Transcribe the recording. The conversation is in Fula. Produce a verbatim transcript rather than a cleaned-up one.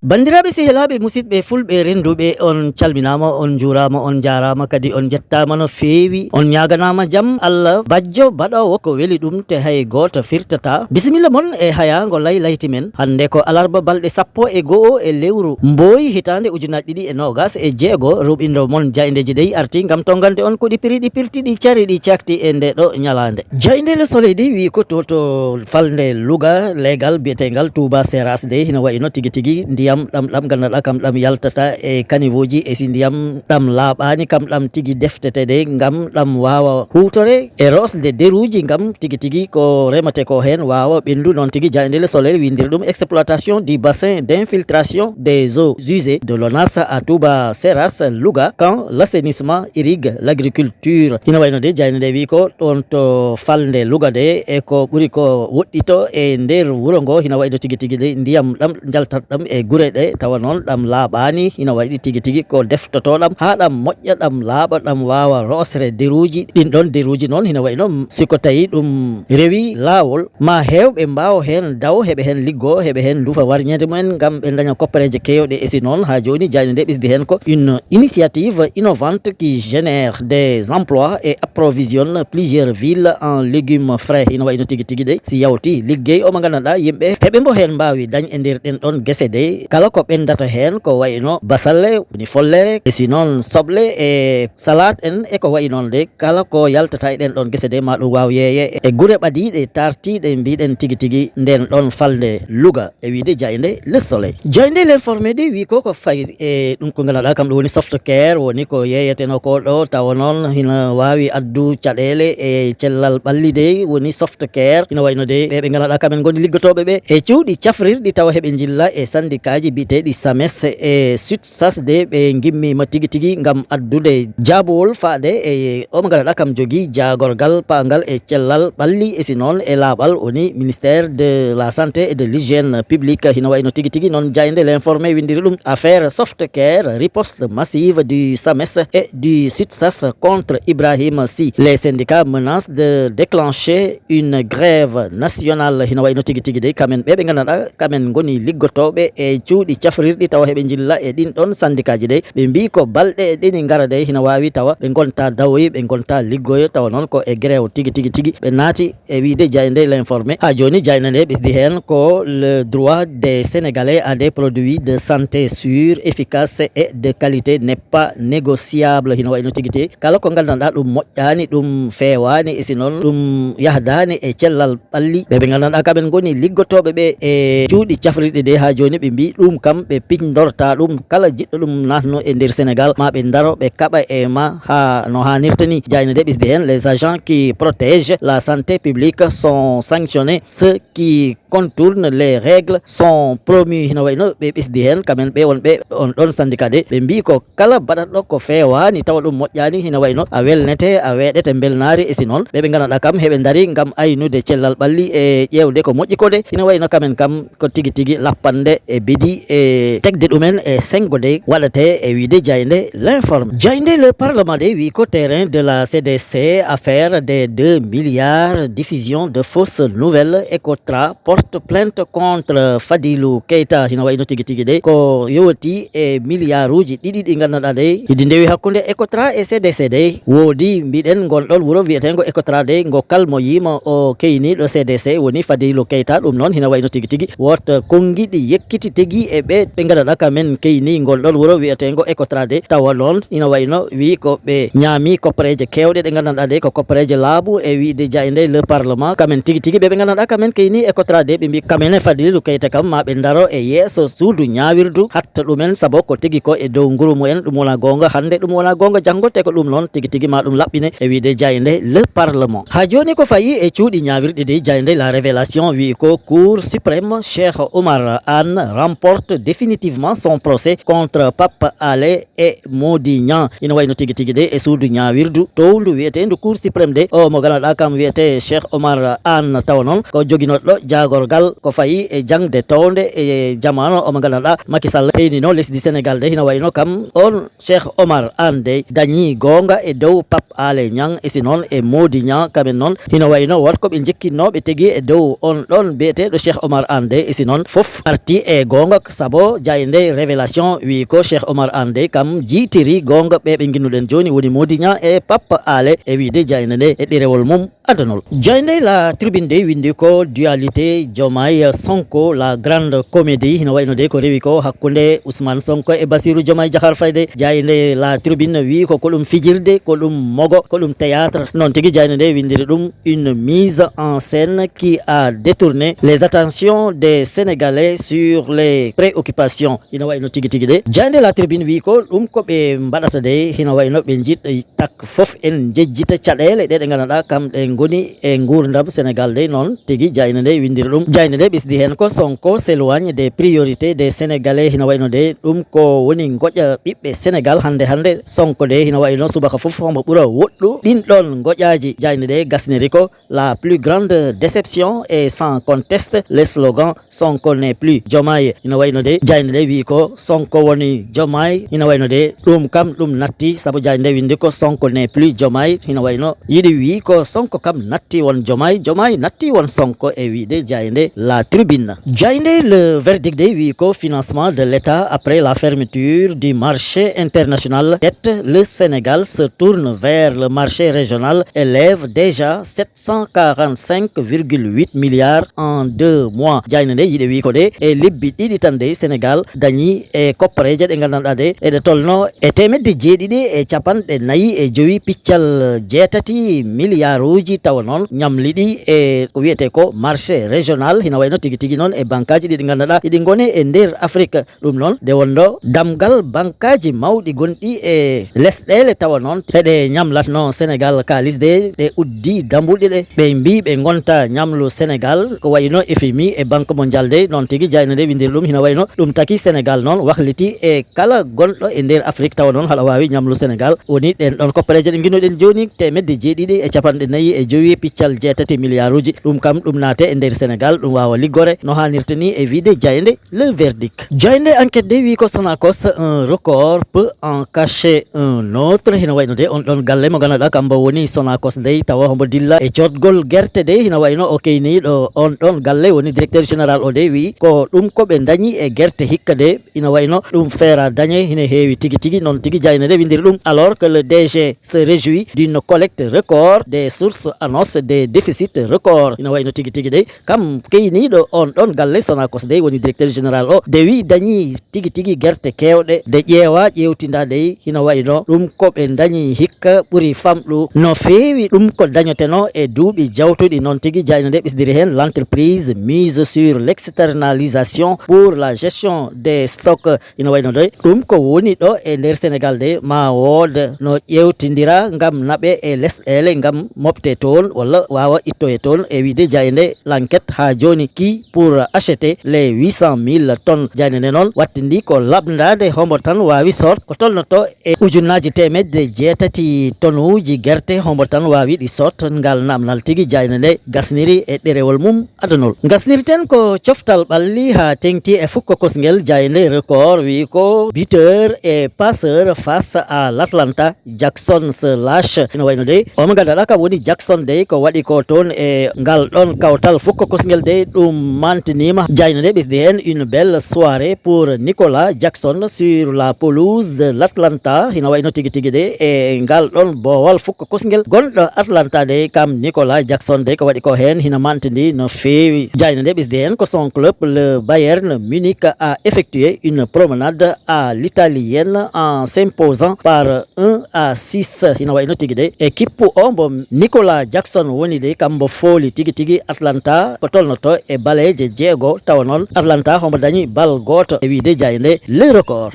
Banndiraaɓe, sehilaaɓe, musidɓe fulɓe rennduɓe, on calminaama, on njuuraama, on njaaraama, kadi on njettaama no feewi. On ñaaganaama jam Allah bajjo baɗoowo ko weli ɗum, te hay gooto firtataa. Bisimilla mon e hayaango laylayti men. Hannde ko alarba, balɗe sappo e go'o e lewru mbooyi, hitaande ujunaaji ɗiɗi e noogas e jeego. Ruɓindo mon jaayndeeji dey arti ngam tonngande on ko ɗi piri, ɗi pirti, ɗi cari, ɗi cakti e nde ɗo ñalaande. Jaaynde Le Soleil dey wi'i ko to, to falnde Louga, leegal bi'eteengal Touba Seras dey hino wayi no tigi tigi ndiyam ɗam, ɗam nganndanɗaa kam ɗam yaltata e kaniwooji, e si ndiyam ɗam laaɓaani kam ɗam tigi deftete dey ngam ɗam waawa huwtore e roosde deruuji ngam tigi tigi ko remate ko heen waawa ɓenndu. Noon tigi jaaynde Le Soleil winndiri ɗum exploitation du bassin d'infiltration des eaux usées de l'ONAS à Touba Seras Louga, quand l'assainissement irrigue l'agriculture. Hino wayi no de jaaynde nde wi'i ko ɗoon to falnde Louga de e ko ɓuri ko woɗɗito e nder wuro ngo, hino wayi no tigi tigi de ndiyam ɗam njaltat ɗam e gure ɗe, tawa noon ɗam laaɓaani, hino wayi tigi tigi ko deftoto ɗam haa ɗam moƴƴa, ɗam laaɓa, ɗam waawa roosre deruuji. Ɗin ɗoon deruuji noon hino wayi no si ko tawi ɗum rewi laawol, ma heewɓe mbaawa heen daw, heɓe heen liggoo, heɓe heen ndufa warñeede mumen ngam ɓe ndaña koppareeje keewɗe. E si noon, haa jooni, jaaynde nde ɓesdi heen ko une initiative innovante qui génère des emplois et approvisionne plusieurs villes en légumes frais. Hino wayi no tigi tigi dey, si yawti liggey o mo nganndanɗaa yimɓe heɓe mbo heen mbaawi dañ e nder ɗen ɗoon gese dey. Kala ko ɓenndata heen ko wayi no basalle, woni follere, e si noon soble e salade en e ko wayi noon dey. Kala ko yaltata e ɗen ɗoon gese de, ma ɗum waaw yeeye e gure ɓadiiɗe, taartiiɗe, mbiɗen tigi tigi nden ɗoon falnde Louga, e wiide jaaynde Le Soleil. Jaaynde L'Informé de wi ko ko fayi e ɗum ko nganndanɗaa kam ɗum woni soft care, woni ko yeeyeteno ko ɗo, tawa noon hino waawi addu caɗeele e cellal ɓalli de, woni soft care. Hino wayno de ɓe ɓe nganndanɗaa kamen ngoni liggotooɓe ɓe e cuuɗi cafrirɗi, tawa heɓe njilla e sandikaaji biyeteeɗi SAMES e sut sas de ɓe ngimmiima tigi tigi ngam addude jaabowol faade e o mo nganndanɗaa kam jogii jaagorgal paangal e cellal ɓalli, e si noon e laaɓal, woni ministère de la santé et de l'hygiène publique. Hino wayno tigi tigi noon jaaynde L'Informé winndiri ɗum affaire soft care, riposte massive du SAMES et du sut sas contre Ibrahima Sy. Les syndicats menacent de déclencher une grève nationale. Hino wayno tigi tigi de kamen ɓe ɓe nganndanɗaa kamen ngoni liggotooɓe e cuuɗi cafrirɗi, tawa heɓe njilla e ɗin ɗon sandikaaji de. Ɓe mbii ko balɗe e ɗeni ngara de, hino waawi tawa ɓe ngonta dawoyi, ɓe ngonta liggoyo, tawa noon ko e grève tigi tigi tigi ɓe naati, e wiide jaaynde L'Informé. Haa jooni jaaynde nde ɓesdi heen ko: le droit des Sénégalais à des produits de santé sûrs, efficaces et de qualité n'est pas négociable. Hino wayno tigi tigi kala ko nganndanɗaa ɗum moƴƴaani, ɗum feewaani, e si noon ɗum yahdaani e cellal ɓalli, ɓe ɓe nganndanɗaa kamen ngoni liggotooɓe ɓe e cuuɗi cafrirɗi de, haa jooni ɓe mbii ɗum kam ɓe piñndorta ɗum. Kala jiɗɗo ɗum naatno e nder Sénégal, ma ɓe ndaro, ɓe kaɓa e ma haa no haanirta ni. Jaaynde nde ɓesdi heen: les agents qui protègent la santé publique sont sanctionnés, ceux qui contournent les règles sont promus. Hino wayno ɓe ɓesdi heen kamen ɓe wonɓe on ɗon syndicat de, ɓe mbii ko kala baɗatɗo ko feewaani tawa ɗum moƴƴaani, hino wayno a welnete, a weeɗete mbelnaari, e si noon ɓe ɓe nganndanɗaa kam heɓe ndari ngam aynude cellal ɓalli e ƴeewde ko moƴƴi ko de. Hino wayno kamen kam ko tigi tigi lappande e bedi e tegde ɗumen e senngo de waɗate, e wiide jaaynde L'Informé. Jaaynde Le Parlement de wi ko terrain de la C D C, affaire des deux milliards, diffusion de fausses nouvelles, Ecotra porte plainte contre Fadilou Keita. Hino wayno tigi tigi de ko yowti e milliarduuji ɗiɗi ɗi nganndanɗaa dey hidi ndewi hakkunde Ecotra e C D C dey. Woodi, mbiɗen, ngon ɗon wuro wiyeteengo Ecotra dey ngo kalmoyiima o keyniiɗo C D C, woni Fadilou Keita. Ɗum noon hino wayno tigi tigi woto konngiɗi yekkiti tigi e ɓe ɓe nganndanɗaa kamen keyni ngon ɗon wuro wiyeteengo Ecotra dey. Tawa noon hino wayno wi ko ɓe ñaami koppareeje keewɗe ɗe nganndanɗaa dey ko koppareeje laaɓu, e wiide jaaynde Le Parlement. Kamen tigi tigi ɓe ɓe nganndanɗaa kamen keyni Ecotra dey, ɓe mbii kamen e Fadilou Keita kam ma ɓe ndaro e yeeso suudu ñaawirdu hatta ɗumen, sabu ko tigi ko e dow nguru mumen. Ɗum wona goonga hannde, ɗum wona goonga janngo, te ko ɗum noon tigi tigi ma ɗum laɓɓine, e wiide jaaynde Le Parlement. Haa jooni ko fayi e cuuɗi ñaawirɗi dey, jaaynde La Révélation wi ko Cour suprême, Cheikh Oumar Anne remporte porte définitivement son procès contre Pape Alé e Mody Niang. Ina wayno tigi tigi de e suudu ñaawirdu towndu wiyeteendu Cour suprême de, o mo ganduɗaa kam wiyetee Cheikh Omar Anne, tawa noon ko joginoɗo jaagorgal ko fayi e jaŋde townde e jamaano, o mo ganduɗaa Macky Sall peynino lesdi Sénégal de. Ina wayno kam on Cheikh Omar Anne dey dañi goonga e dow Pape Alé Niang, e si noon e Mody Niang, kamen noon hino wayno won ko ɓe njekkinnooɓe tigi e dow on ɗon biyeteeɗo Cheikh Omar Anne dey, e si noon fof arti e goonga, sabo jaaynde Révélation wi ko Cheikh Omar Anne dey kam jiytiri goonga ɓe ɓe nginnuɗen jooni woni Mody Niang e Pape Alé, e wiide jaaynde nde e ɗerewol mum adanol. Jaaynde La Tribune dey winndi ko dualité Diomaye Sonko, la grande comédie, hino wayno dey ko rewi ko hakkunde Ousmane Sonko e Bassirou Diomaye Diakhar Faye de. Jaaynde La Tribune wi ko ko ɗum fijirde, ko ɗum mogo, ko ɗum théâtre. Noon tigi jaaynde nde winndiri ɗum une mise en scène qui a détourné les attentions des Sénégalais sur les préoccupations. Ina wayno tigi tigi de. Jaaynde La Tribune wi ko ɗum ko ɓe mbaɗata de, hino wayno ɓe njiɗ tak fof en njejjita caɗeele ɗe ɗe ngannduɗaa kam ɗe ngoni e nguurndam Sénégal de. Noon tigi jaaynde nde winndiri ɗum. Jaaynde nde ɓesdi heen ko Sonko s'éloigne des priorités des Sénégalais. Hino wayno de ɗum ko woni ngoƴa ɓiɓɓe Sénégal hannde hannde. Sonko de hino wayno subaka fof homo ɓura woɗɗu ɗin ɗon ngoƴaaji. Jaaynde nde gasniri ko la plus grande déception et sans conteste le slogan Sonko n'est plus Diomaye. Ina wayno de jaaynde nde wi ko Sonko woni Diomaye. Ina wayno de ɗum kam ɗum natti, sabu jaaynde nde winndi ko Sonko n'est plus Diomaye. Ina wayno yiɗi wi ko Sonko kam natti won Diomaye, Diomaye natti won Sonko, e wiide jaaynde La Tribune. Jaaynde Le Verdict de wi ko financement de l'État après la fermeture du marché international dette, le Sénégal se tourne vers le marché régional et lève déjà sept cent quarante-cinq virgule huit milliards en deux mois. Jaaynde nde yiɗi wi ko de e lebbi ɗiɗi tan de Sénégal dañi e koppareeje ɗe nganndanɗaa de eɗe tolno e teemedde jeeɗiɗi e capanɗe nayi e jowi piccal jeetati milliards uji, tawa noon ñamliɗi e ko wiyetee ko marché régional, hino wayno tigi tigi noon e bankaaji ɗi ɗi nganndanɗaa iɗi ngoni e nder Afrique. Ɗum noon nde wonno damgal bankaaji mawɗi gonɗi e lesɗeele, tawa noon heɗe ñamlatno Sénégal kaalis de, ɗe uddi dambuɗe ɗe. Ɓe mbii ɓe ngonta ñamlu Sénégal ko wayno F M I e Banque Mondiale de, noon tigi jaaynde nde winndiri ɗum. Hino wayno ɗum taki Sénégal noon wahliti e kala gonɗo e nder Afrique, tawa noon haɗa waawi ñamlu Sénégal. Woni ɗen ɗon koppareeje ɗe nginnuɗen jooni, teemedde jeeɗiɗi e capanɗe nayi e jowi piccal jeetati milliards uji. Ɗum kam ɗum naate e nder Sénégal, ɗum waawa liggore no haanirta ni, e wiide jaaynde Le Verdict. Jaaynde Enquête de wi ko Sonacos, un record peut en cacher un autre. Hino wayno de on ɗon galle mo ganduɗaa kambo woni Sonacos dey, tawa hombo dilla e codgol gerte de. Hino wayno o keyniiɗo on ɗon galle woni directeur général o de wi ko ɗum ko ɓe dañi e gerte hikka de. Ina wayno ɗum feera dañe hino heewi tigi tigi, noon tigi jaaynde nde winndiri ɗum. Alors que le D G se réjouit d'une collecte record, des sources annoncent des déficits records. Ina wayno tigi tigi de kam keyniiɗo on ɗon galle Sonacos dey woni directeur général o de wi dañi tigi tigi gerte keewɗe de ƴeewa ƴeewtinda dey. Hino wayno ɗum ko ɓe dañi hikka ɓuri famɗu no feewi ɗum ko dañeteno e duuɓi jawtuɗi. Noon tigi jaaynde nde ɓesdiri heen l'entreprise mise sur l'externalisation pour la gestion des stocks. Ina wayno de ɗum ko woni ɗo e nder Sénégal de ma wood no ƴeewtindira ngam naɓe e lesɗeele ngam moɓte toon walla waawa ittoye toon, e wiide jaaynde L'Enquête haa jooni qui pour acheter les huit cent mille tonnes. Jaaynde nde noon wattindi ko laɓndaade hombo tan waawi sood ko tolnoto e ujunnaaji teemedde jeetati tonuuji gerte, hombo tan waawi ɗi sood. Ngal naamnal tigi jaaynde nde gasniri e ɗerewol mum adanol. Ngasnirten ko coftal ɓalli haa teŋti e fukko kosngel. Jaaynde Record wi ko buteur et passeur face à l'Atalanta, Jackson se lâche. Ina wayno de omo ganduɗaa kam woni Jackson dey ko waɗi ko toon e ngal ɗon kawtal fukko kosngel dey ɗum mantiniima. Jaaynde nde ɓesdi heen une belle soirée pour Nicolas Jackson sur la pelouse de l'Atalanta. Ina wayno tigi tigi de e ngal ɗon boowal fukko kosngel gonɗo Atalanta de kam Nicolas Jackson de ko waɗi ko heen hina mantini no feewi. Jaaynde nde ɓesdi heen ko son club le Bayern Munich a effectué une promenade à l'italienne en s'imposant par un à six. Hino wayno tigi de e kippu o mbo Nicolas Jackson woni de kam mbo fooli tigi tigi Atalanta ko tolnoto e baleeje jeego, tawa noon Atalanta hombo dañi bal gooto, e wiide jaaynde Le Record.